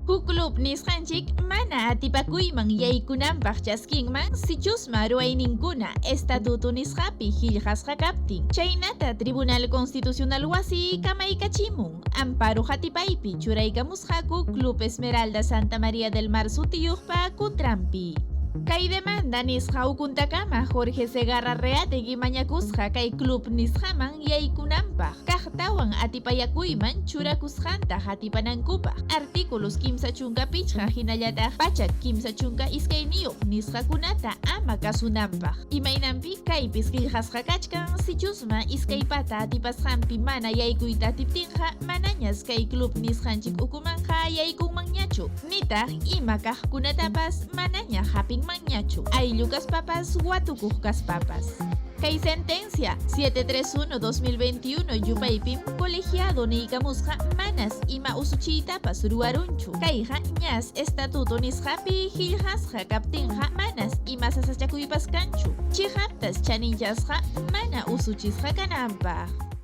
Huk club nisqanchik mana atipakuyman yaykunanpaq chaskinman sichusma ruwayninkuna Estatuto nisqapi qillqasqa kaptin. Chaynata Tribunal Constitucional wasi kamaykachimun, amparo qatipaypi churaykamusqaku Club Esmeralda Santa María del Mar sutiyuqpa kuntranpi. Kay demanda nisqa ukuntakama Jorge Zegarra Reátegui mañakusqa kay club nisqaman yaykunanpaq. Kaqtawan atipayakuyman churakusqanta qatipanankupaq, artículos 35 hinallataq 132 nisqakunata ama kasunanpaq. Imaynanpi kaypis qillqasqa kachkan, sichusma iskay pata atipasqanpi mana yaykuyta atiptinqa manañas kay club nisqanchik ukumanqa yaykunmanñachu, nitaq ima kaqkunatapas manaña hapinmanñachu, ayllu kaspapas watukuq kaspapas. Kay sentencia 731 2021 yupaypim colegiado niykamusqa manas ima usuchiytapas ruwarunchu. Kayqa ñas estatuto nisqapi qillqasqa kaptinqa manas ima sasachakuypas kanchu, chiqaptas chaninchasqa mana usuchisqa kananpaq.